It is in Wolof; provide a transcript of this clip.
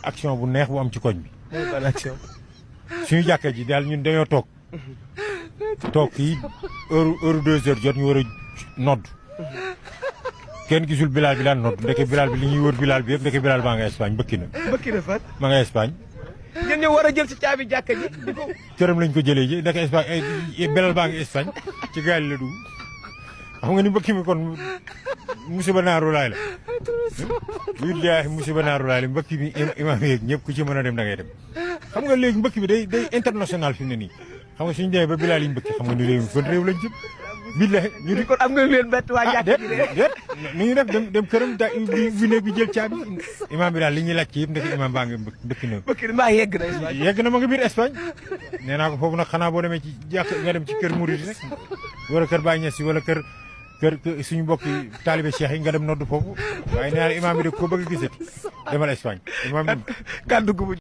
action bu neex bu am ci koñ bi. ban action. suñu jàkka ji daal ñun dañoo toog fii heure 2h jot ñu war a nodd kenn gisul Bilal bi daan nodd ndeke Bilal bi li ñuy wër Bilal bi yëpp ndeke Bilal baa nga Espagne bëkki na. bëkki na fan. ma nga Espagne. ngeen ñëw war a jël si caabi jàkka ji. këram lañ ko jëlee ji ndeke Espagne Bilal baa nga Espagne ci gaal la dugg xam nga ni mbëkki mi kon musiba naaru laay la. billaahi musiba naaru laay la mbëkki mi imaam yeeg ñëpp ku ci mën a dem da ngay dem. xam nga léegi mbëkk bi day international fi mu ne nii xam nga suñu demee ba Bilal yi mbëkk xam nga ni réew mi kon réew lañ jëm. billahi ñu di kon am nga leen bett waa jàkka ji déet nu ñu def dem këram da bi néeg bi jël caabi imaam bi daal li ñuy laaj ci yëpp ndeke imaam baa nga mbëkk na. bëkk na maa yegg na Espagne. yegg na ma nga biir Espagne nee naa ko foofu nag xanaa boo demee ci jàkk nga dem ci kër Mouride rek wala kër Baye Niass wala kër suñu mbokki taalibe Cheikh yi nga dem noddu foofu waaye nee naa imaam bi de ko bëgg a gisati demal Espagne imaam kàddu gu